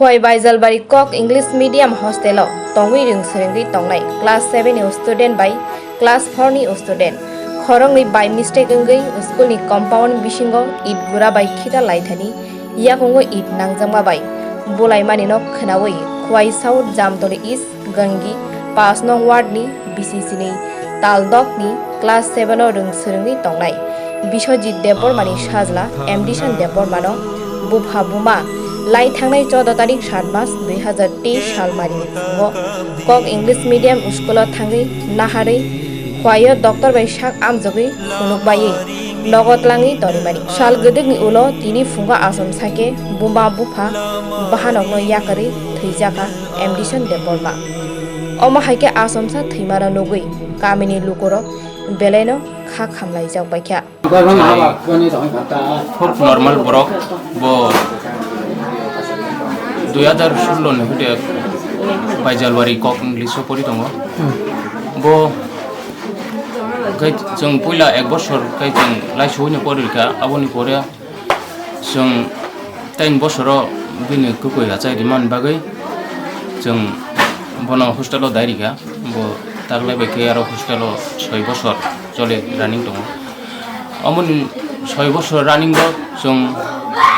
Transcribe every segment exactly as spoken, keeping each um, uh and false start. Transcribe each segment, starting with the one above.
Khowai Baijalbari Kok English Medium Hostel o tongwi rwng swrwngwi tongnai class seven ni student bai class four ni student khoroknwi by mistake wngwi school ni compound bisingo it gura bai khita laithani yakungo it nangjakma bai bulaimani no khwnawi Khowai South Jamtoli East Gangi, paanch nong ward ni B C C ni Taldok ni class seven o rwng swrwngwi tongnai Biswajit Debbarma ni sajla Ambition Debbarma no bupha buma lai thangnai choudo tarik saat mas dui hazar teis sal mari ni phunugo Kok English Medium School o thangwi naharwi Khowai o doctor bai sak amjogwi phunuk baiwi nogo tlangwi tonimani. Sal gwdwkni ulo tini phungo achomsa khe buma bupha bahanokno yakarwi thwijak kha Ambition Debbarma. Omo hai khe achomsa thwimano nugwi kamini lukurok belaino kha khamlaijak bai kha. Fourth normal borok bo dui hazar sullo ni hoite Baijalwari Kok English o pori tongo. Bo khe chwng puila ek bosor khe chwng laisuino pori rikha, aboni pore chwng ten bosoro bini kwkwi achai rimani bagwi chwng bono hostel o dai rikha. Bo taklai bai khe aro hostel o soi bosor chole running tongo. Omoni soi bosor running o chwng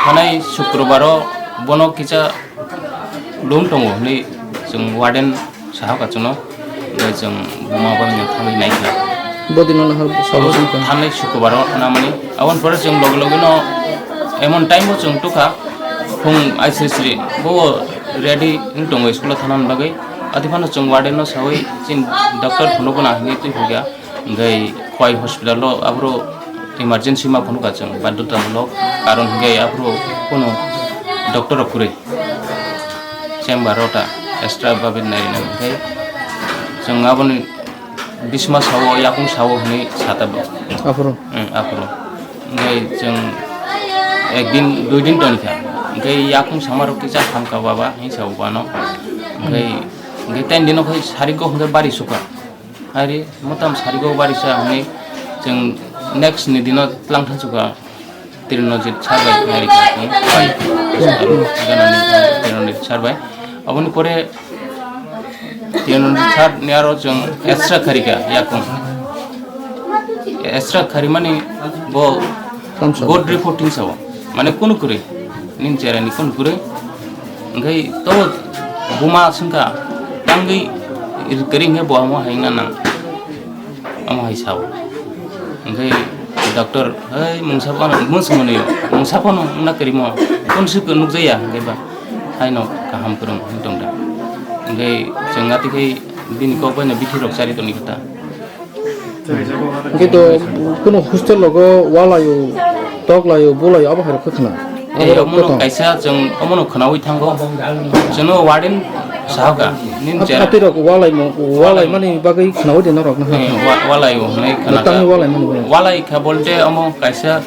thanai Sukrobar o bono kisa lum tongo hinwi chwng warden saha kachwno, bai chwng buma bai no thangwi naikha. Bodino nahar sabo songkha. Thanai Sukrobar o namani. Aboni pore chwng loge loge no emon time o chwng tukha, phung aisri sri bo ready wng tongo school o thanani bagwi. Ati phano chwng warden no sawi chini doctor phunukna hinwi twi phaikha. Hwnkhe Khowai hospital o aphuru emergency ma phunukha chwng, badhyotamulok karon hwnkhe aphuru kunu doctor rok kwrwi, chamber o ta extra babe nairina hwnkhe chwng aboni bisma sao, yakung sao hwnwi sa tabuk. Aphuru? Em, aphuru. Hwnkhe chwng ekdin, duidin tonikha, hwnkhe yakung samarok kisa hamkha baba hwnwi sao bano, hwnkhe, hwnkhe ten dino khai sariko hwnkhe bari sukha. Hari motam sarigo barisa hwnwi chwng next ni dino tlang thansuka Tirinojit sir bai nai rikha chwng bai. Ganani Tirinojit sir bai. Aboni pore Tirinojit sir ni aro chwng extra kharika yakung. Extra kharimani bo Tamsa. Good reporting sao. Mane kunu kwrwi. Nin cherani kunu kwrwi. Hwnkhe to buma swngkha tangwi kwrwi hwnkhe bo omo hai wngna nang. Omo hai sao. Hwnkhe doctor, "Hei mungsa phano, mungsa mwnwi, mungsa phano wngna kwrwimo. Kunu se nukjaya," hwnkhe ba haino kaham kwrwng wng tongda. Hwnkhe chwng atwkhe bini kok baino bithi rok chari tongni kha ta. Hwnkhe to kunu hostel rogo walaio, toklaio, bulaio abo hai rok khe khna. Abo rok omono kaisa chwng omono khnaui thango. Chwngno warden sahoka. Nin ap-, chera. Apirok walaimo, walaimani bagwi khnaui de norok na ha. Eh, wa-, walaio hwnwi khna. Tangwi walaimani bagwi. Walai kha bolte omo kaisa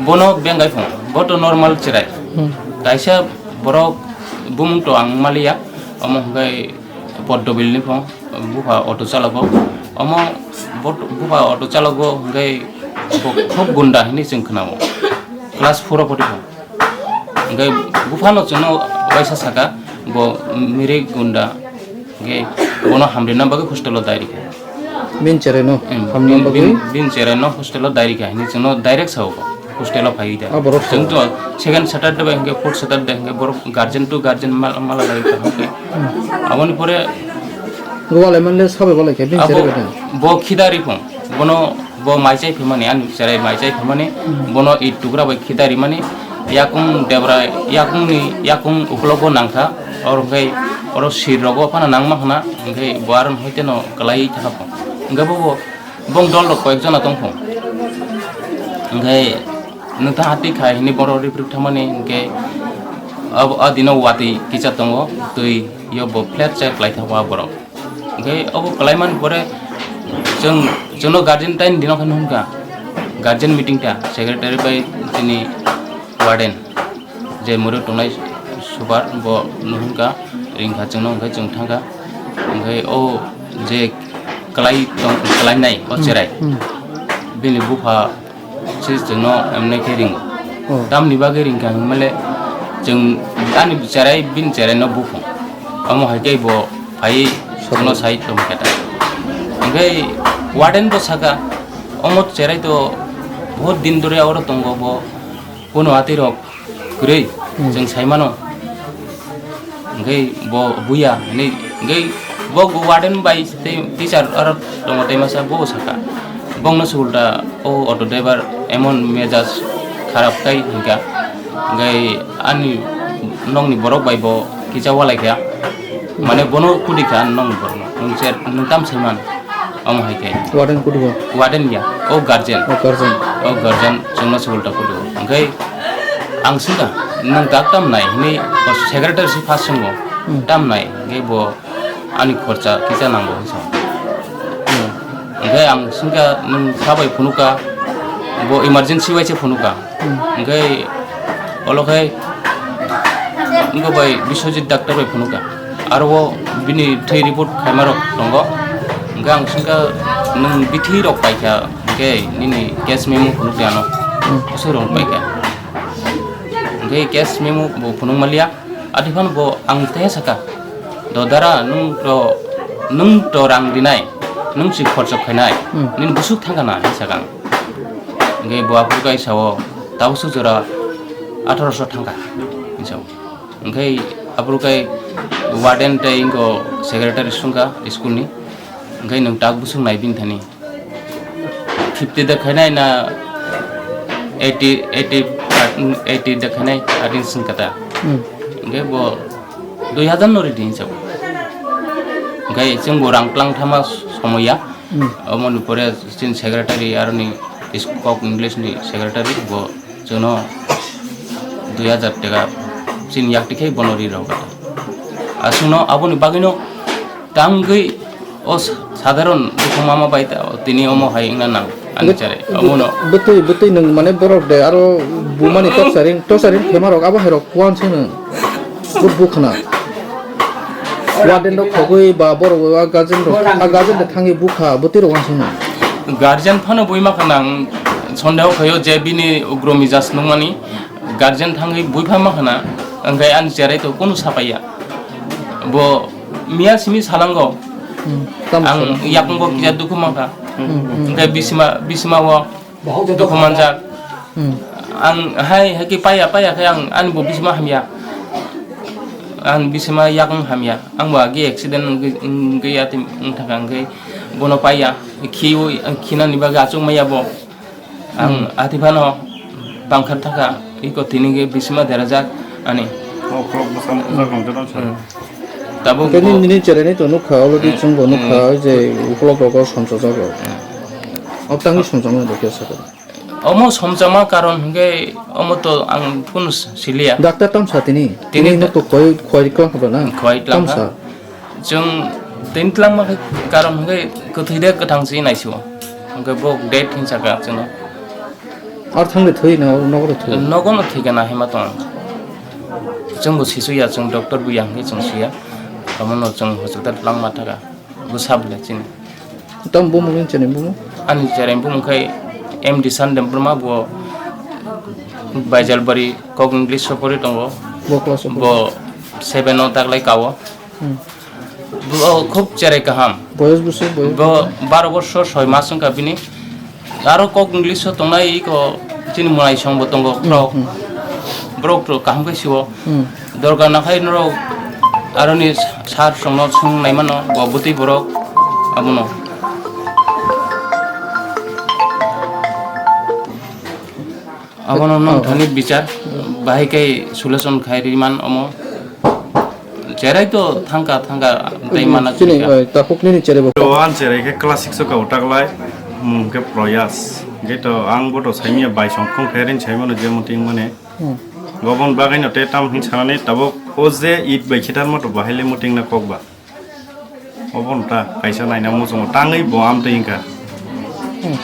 bono bengai phung. Bo to normal cherai. Hmm. Kaisa borok bumung to ang maliya. Omo hwnkhe Poddobil ni phung. Bupha auto chalogo. Omo bot-, bupha auto chalogo hwnkhe bo khub gunda hinwi chwng khnao. Class four o pori kha. Hwnkhe buphano chwngno waisa saka bo mirik gunda hwnkhe bono hamrina bagwi hostel o dai rikha. Bini cherai no hamrina bagwi? Bini cherai no hostel o dai rikha hinwi chwngno direct sao. Hostel o phaiwi da. Ah, borok chwng to second Saturday bai hwnkhe fourth Saturday hwnkhe borok guardian to guardian mal-, mala lai kaham khe. Hmm. Aboni pore walai manle sabai walai khe bini abo cherai bai da. Bo khidari phung. Bono bo mai chai phimani, ani cherai mai chai phimani. Hmm. Bono it tukra bai khidari mani. Yakung debra, yakungni, yakung uklogo nangkha. Oro hwnkhe oro sir rogo phano nangma khna. Hwnkhe bo aron hoite no kwlai thangkha phung. Hwnkhe bo bo Bong dol rok koyek jona tong phung. Hwnkhe nwng ta hati khai hini borok riprik thangmani hwnkhe abo, a dino watwi kisa tongo, twi yo bo flat chai kwlai thango a borok. Hwnkhe obo kwlaimani pore chwng, chwngno guardian time dino khe nukha. Guardian meeting ta secretary bai chini warden. Je mwrwk tongnai super bo nuhun kha, ring kha chwngno, hwnkhe chwng thang kha. Hwnkhe o je kwlai tong, kwlainai o cherai, hmm, bini bupha se chwngno emne khe ringo. Oh. Tamni bagwi ring kha hwnmale Chwng ani cherai bini cherai no buphung. Omo hai khe bo phai sono sai tong khe ta. Hingkhe warden bo saka, "Omo cherai to bahut din dore oro tongo bo, kuno atwi rok kwrwi, hmm, chwng sai mano." Hingkhe bo buya hinwi, hingkhe bo warden bai tei teacher aro tongo tei masa bo saka. Bongno se ulta o auto driver emon mejaj kharap khai hingka. Hingkhe ani nokni borok bai bo kisa walai kha. Mane bono kudi kha ani nokni borokno. Nwng cher, nwng tam saiman. Omo hai khe. Warden kudi bo? Warden ya. O guardian. O guardian. O guardian chwngno se ulta kudi bo. Hingkhe ang swngkha, "Nwng tak tam nai?" hinwi o secretary se first swngo. Hmm. "Tam nai?" Hingkhe bo ani khorcha kisa nango hinwi sa. Hmm. Hingkhe ang swngkha, "Nwng sabai phunukha?" Bo emergency bai se phunukha. Hmm. Hingkhe olo khe wngkha bai Biswajit doctor bai phunukha. Aro o bini thwi report khaimarok tongo. Hingkhe ang swngkha, "Nwng bithi rok paikha, hingkhe nini case memo phunukdi ano." Hmm. Aswk rok paikha. Hingkhe case memo bo phunuk maliya. Adi phano bo ang tei saka, "Do dara, nwng to, nwng to rang rinai, nwng si khorchok khainai, hmm, nini busuk thangkha na?" hinwi sakha ang. Hingkhe bo aphuru kai sao, "Tabuk suk jora atharo so thangkha," hinwi sao. Hingkhe aphuru kai warden tei wngkha secretary swngkha school ni, "Hingkhe nwng tak busuk nai bini thani?" Fifty de khainai na eighty, eighty, eighty de khainai, ating sing kata. Hmm. Hingkhe bo dui hazar no ridi hinwi sao. Hingkhe chwng bo rang tlang thama somoya. Hmm. Omoni pore chini secretary aroni is-, kok English ni secretary bo chwngno dui hazar taka chini yakti khe bono ri rw kata. Aswkno aboni bagwino tangwi o sa-, sadharon dukhu mama bai ta-, tini omo hai wngna nang ani cherai. Omono bwtwi, bwtwi nwng mane borok de aro bumani torsaring, torsaring thema rok abo hai rok kuan se nwng. But bukhna. Warden rok khogwi ba borok ba guardian rok, a guardian de thangwi bukha, bwtwi rok uansukno. Guardian phano bui ma khana ang sondeho khaio je bini ugro mijas nungmani guardian thangwi bui pha ma khana, hwnkhe ani cherai to kunu sapaiya. Bo miya simi salango. Hmm, tamo ang sal. Yakung bo kisa dukhu mankha. Hmm, hmm. Hwnkhe bisima, bisima o dukhu manjak. Hmm. Ang hai, hai khe paiya, paiya khe ang ani bo bisima hamya. Ang bisima yakung hamya. Ang bo agi accident wngwi, wngwi yati wngthaka hwnkhe bono paiya. Khiwi, khinani bagwi achuk maya bo. Ang, hmm, ati phano bangkha thaka, iko tini khe bisima derajak ani. O khulok bwsang, bwsang rok joto sa. Hmm. Tabuk tei bo nini, nini cherai ni to nukha, already, hmm, chwng bo nukha, hmm, je ukolog rogo somsajak rok. Hmm. O tangwi somjakma bo khe sakha. Omo somjakma karon hwnkhe omo to ang phunu siliya. Doctor tamsa tini? Tini tini no to khoi, khoi klang kha na? Khoi klang kha. Tamsa. Chwng tini tlangma khe karon hwnkhe kwthwi de kwthang se naisio. Hwnkhe bo dead hinsa kha chwngno. Ar thangde thwi na nogo thwi? Nogo no thwi kana hima tong. Chwng bo sisu ya, chwng doctor bo ya hwnkhe chwng siya. Omo no chwng hospital tlangma thaka. Bo sab le chini. Tam bumung ni chini bumung? Ani cherai bumung khai M D Sandem Burma bo Baijalbari kok English sopori tongo. Bo class o? Bo seven o taklai kao. Hmm. Bo khub cherai kaham. Boyos bwswk boyos? Bo baro borsor soi mas wngkha bini. Aro kok English o tongnai iko chini mwnaisong bo tongo, hmm, borok. Hmm. Borok to kaham khe sio. Hmm. Dorkar nakhai norok aroni sar songno song naimano bo bwtwi borok abono. Abono, oh, nong thani bichar bahai kai solution khai riman omo. Cherai to thangka, thangka, tei mana chini, chini ka. Eh, takhuk nini cherai bo. To ang cherai khe class six o ka utak lai, mung khe Proyas. Ge to ang bo to saimia bai song phung khe rin saimano je muting mane. Hmm. Gobon bagai no te tam hin sanani tabok o je it bai khitar moto bahai le muting na kok ba. Obo no ta kaisa naina muchungo tangwi bo amtwi wngkha. Hmm.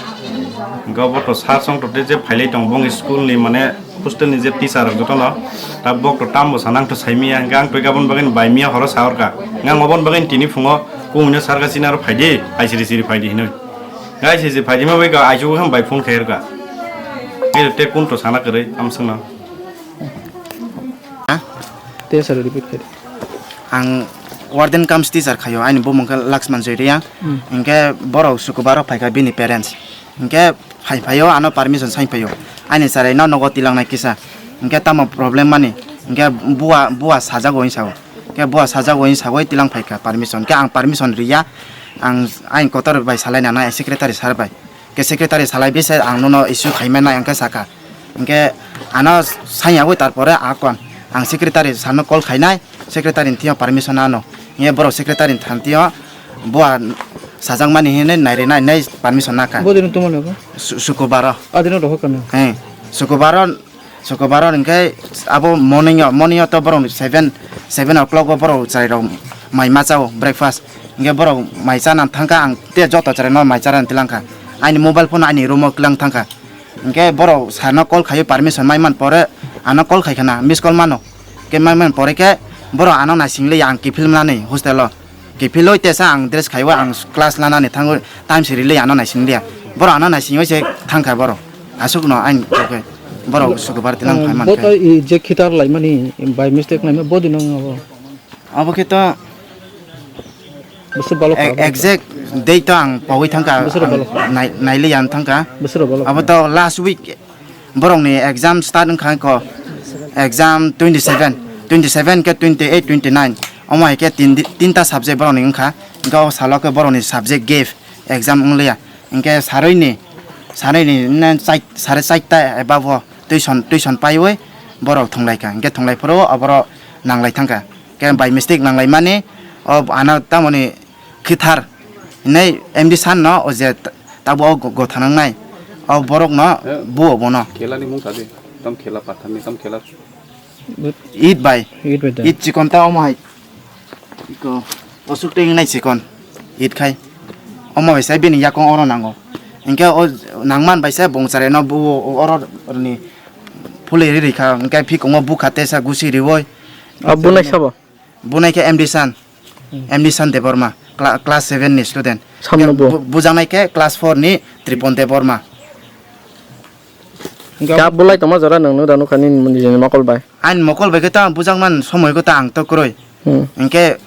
Hwnkhe obo to sir song to tei je phailai tongo, bongni school ni mane hostel ni je teacher rok jotono, ta bok to tambo sana, ang to saimanya, hwnkhe ang to gabon bagwi bai miya horo sa orkha, hwnkhe ang oboni bagwi tini phungo kumuino sir kha chini aro phaidi, aisiri siri phaidi hinwi. Hwnkhe aisiri siri phaidi ma bai kha, aichugo khe bai phone khai orkha. Tei kun to sana kwrwi amsongno. Te sir, repeat khai di. Ang warden cum teacher khayo, aini bumung khe Laxman Joy Reang. Hmm. Hinkhe borok Sukubaro phaikha bini parents. Hinkhe phai phaio ano permission sai phaio. Aini chwraino nogo tilangnai kisa. Hinkhe tamo problem mani. Hinkhe bua, bua sajago hinwi sao. Hinkhe bua sajago hinwi sagwi tilang phaikha permission. Hinkhe ang permission riya. Ang aini kotor bai salai nanai secretary sir bai. Ke secretary salai bise ang nono issue khaimani ang khe sakha. Hinkhe ano saiyawi tarpore akon ang secretary sir no call khainai, secretary ni thio permission ano. Hinkhe borok secretary ni thang thio bua sajakmani hinwi nairi nai nai permission nakha. Bo dino tumani bo? Su-, Sukubaro. Adino rohor kano? He, Sukubaro. Sukubaro hinkhe abo morning o, morning o to borok seven, seven o'clock o borok chwrai rok mai ma chao breakfast. Hinkhe borok mai chana thangkha, ang te joto chwrai no mai chana tilangkha. Aini mobile phone aini room o kilang thangkha. Hinkhe borok sir no call khaio permission mai man pore ano call khai khana, miss call mano. Ke mai man pore khe borok ano naising liya ang kiphil mani hostel o. Kiphilwi tesa ang dress khaiwi ang class lanani thangwi time se rili ano naising liya. Borok ano naisingwi se thangkha borok. Aswkno aini khe borok Sukubaro tilang phai man Bo khe. To i je khitar laimani by mistake laima bo dino abo. Abo khe to Bwswk balok e-, kha. Exact date to ang pawi thangkha. Bwswk balok. Nai-, nailiya ang thangkha. Bwswk balok. Abo to last week borokni exam start wngkha kho, exam twenty seven, twenty seven khe twenty eight, twenty nine, omo hai khe tin di-, tinta subject borokni wngkha, hinkhe o salo khe borokni subject gap, exam wngliya, hinkhe sarui ni, sarui ni, ne, chai-, sare chaita eba bo tuition, tuition paiwi borok thwnglaikha, hinkhe thwnglai phuru oborok nanglai thangkha, hinkhe by mistake nanglaimani o ano tamoni khithar hinwi M D sir no o je t-, tabuk o go-, gotha nangnai o borok no buo bono. Khela ni mung sa de, tam khela pathar ni, tam khela. Eat bai. Eat bai da. Eat chikon ta omo hai. Iko osuk twi nai chikon. Eat khai. Omo bai sai bini yakong oro nango. Hinkhe o nangman bai sai bongchare no buo oro ni phulwi ri rikha. Hinkhe phikongo bukha tesa gusi riwi. Abo bunai sabo? Bunai khe M D San, Hmm. M D San Debbarma, cla-, class seven ni student. Samno bo. Bu-, bujaknai khe class four ni Tripon Debbarma. Hinkhe Khe abo bulai tongma jora nwng nw da nukha nini nijini mokol bai. Ani mokol bai khe to ang bujakman somoi khe to ang to kwrwi. Hmm. Hinkhe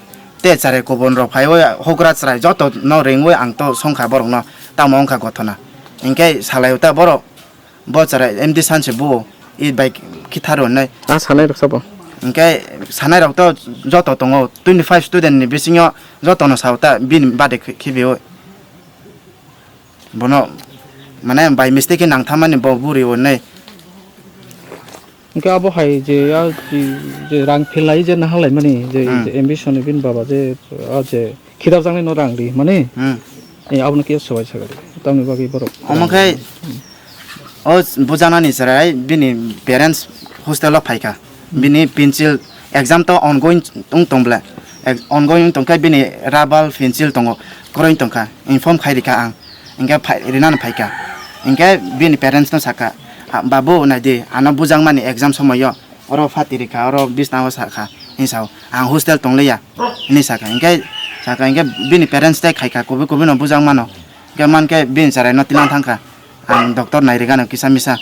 te chwrai kubun rok phaiwi hokra chwrai joto no ringwi ang to songkha borok no tamo wngkha gothona. Hinkhe salai ta borok. Bo chwrai M D San se buo, i bai khitharo hinwi. A sanai rok sabo? Hinkhe sanai rok to joto tongo, twenty five student ni bisingo joto no sao ta bini bade khi-, khibiui. Bono mane by mistake khe nangthamani bo buri o hinwi. Hinkhe abo hai je, a, je, je rang philai je naharlaimani je, Hmm. je ambition ni bini baba je, a, je khidarjaknai no rang ri mani. Hmm. Eh, abono khe swbai sakha. Tamni bagwi borok. Omo khe o bujanani chwrai bini parents hostel o phaikha. Bini pencil exam to ongoing wng tong bla. Ex-, ongoing wng tong khe bini rubber pencil tongo, kwrwi tong kha. Inform khai rikha ang. Hinkhe phai, rinani phaikha. Hinkhe bini parents no sakha, "Ah, babu, nai di, ano bujakmani exam somoio." Oro phatiri kha, oro bisnao sa kha, hinwi sao, "Ang hostel tongliya," hinwi sa kha. Hinkhe sa kha, hinkhe bini parents tei khai kha, kubui kubui no bujak mano. Hinkhe man khe bini chwrai no tilang thang kha, "Ang doctor nai rwgano kisa misa,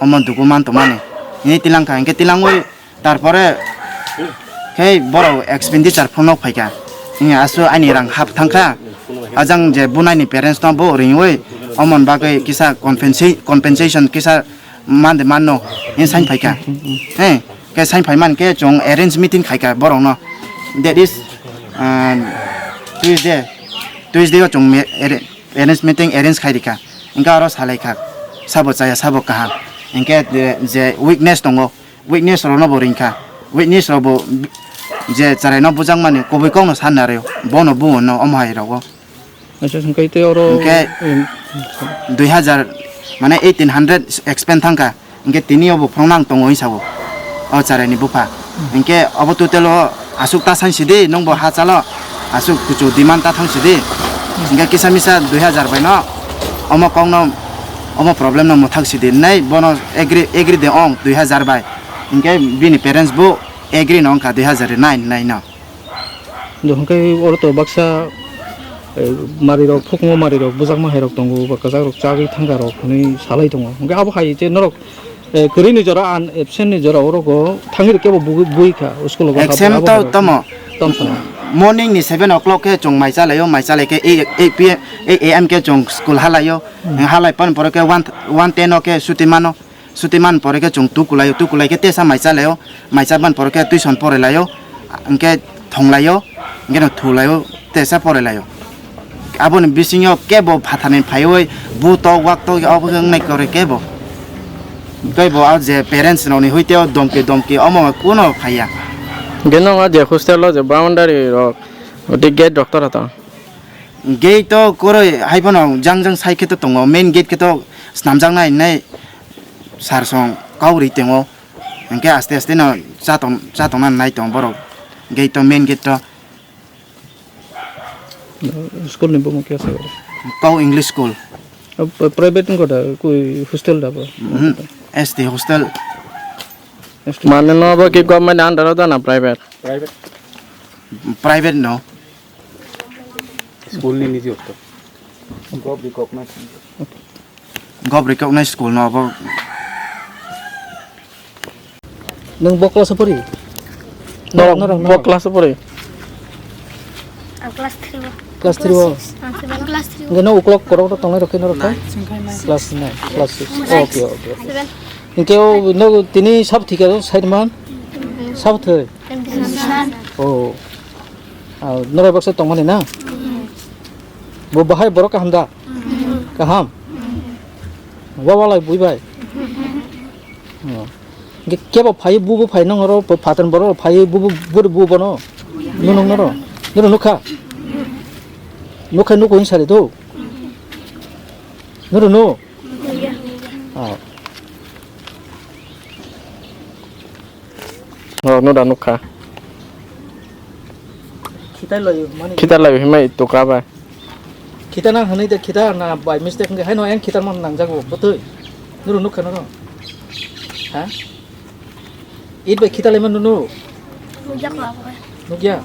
omo dugu man tongmani," hinwi tilang kha. Hinkhe tilangwi tarpore khe borok expenditure phunuk phai kha. Hinkhe aswk ani rang hap thang kha. Ajang je bunai ni parents no bo ringwi, omon bagwi kisa compensa-, compensation kisa man de man no, in sign phai kha. He, ke sign phai man ke chwng arrange meeting khai kha borok no. That is, ah, Tuesday. Tuesday o chwng me-, arra-, arrange meeting arrange khai rikha. Hinkhe oro salai kha. Sabo chaya, sabo kaham. Hinkhe je, je weakness tongo, weakness rok no bo ring kha. Weakness rok bo je chwrai no bujak mani, kubui kok no san nai rw, bono buo no omo hai rogo. Acha, hwnkhe tei oro Hwnkhe em, dui hazar, mane eighteen hundred expend thangkha, hwnkhe tini obo phwrwng nang tongo hinwi sao, o chwraini bupha. Hwnkhe obo total o aswk ta sangsidi, nwngbo ha chalo, aswk kuchu demand ta thangsidi, hwnkhe kisa misa dui hazar bai no, omo kokno, omo problem no mwthak sidi, nai bono agree, agree de ong dui hazar bai, hwnkhe bini parents bo agree no wngkha dui hazar nine nai no. Do hwnkhe oro to baksa, eh, marirok, phukmo marirok, bujakma hairok tongo, ba kwchakrok chagwi thangkarok hwnwi salai tongo. Hwnkhe abo hai je norok Eh, kwrwi ni jora, an absent ni jora, oro go thangwi rw kebo bugwi, bui kha, school go Absent abo to abo. Tamo. Tom sana. Morning ni seven o'clock khe chwng mai cha laio, mai cha lai khe eight, eight P M, eight A M khe chwng school ha laio. Hmm. Ha lai pan pore khe one, one ten o khe suti mano. Suti man pore khe chwng tu kulai, tu kulai khe tesa mai cha laio, mai cha ban pore khe tuition pore laio, hwnkhe thong laio, hwnkhe no thu laio, tesa pore laio. Aboni bisingo kebo phatharni phaiwi bu tok wak tok obo wng nai kore kebo. Tei bo a je parents rokni hwite o domki domki omo kuno phaiya. Hwnkhe nw o je hostel o je boundary rok, oti gate rok tora to? Gate to koroi hai phano jang jang side khe to tongo, main gate khe to snamjaknai hinwi sir song kau ri tongo, hwnkhe aste aste no chatong, chatongna nai tongo borok gate to, main gate to. School ni bumung khe sa? Kau English School. Private wngkha da, koi hostel da bo? Mhm. S T hostel. Mane no bo ki government under o da na private? Private. Private no. School ni niji okto. Gov recognize. Gov recognize school no abo. Nwng bo class o pori? Norok Norok, bo norok. Class o pori? Ang class three o. Class three o. Ang seven. Class three o. Hwnkhe no uklok korok rok tongnai rok khe norok khe? Class nine, class six. Seven. Okay, okay. Seven. Hwnkhe o no tini sab thika side man? Sab thwi? Seven. Oh. Ah, norok baksa tongmani na? Bo bahai borok kaham da? Kaham? Wa walai bui bai? Oh. Hwnkhe kebo phai, bu bo phai nang oro, pho-, phatar borok phai, bu, bu, bu, bu bono? Nunung noro? Noro nukha? Nukha nuko hing sari do? Noro nu? Ah. Oh, no da nukha. Khitai layo, mani. Khitai layo, himai tukra ba. Khita nang hwnwi de khita na by mistake hwnkhe haino yang khita man nangjago, bwtwi. Nuru nukha noro. Ha? It bai khita laima nunu. Nukjakma bo. Nukya?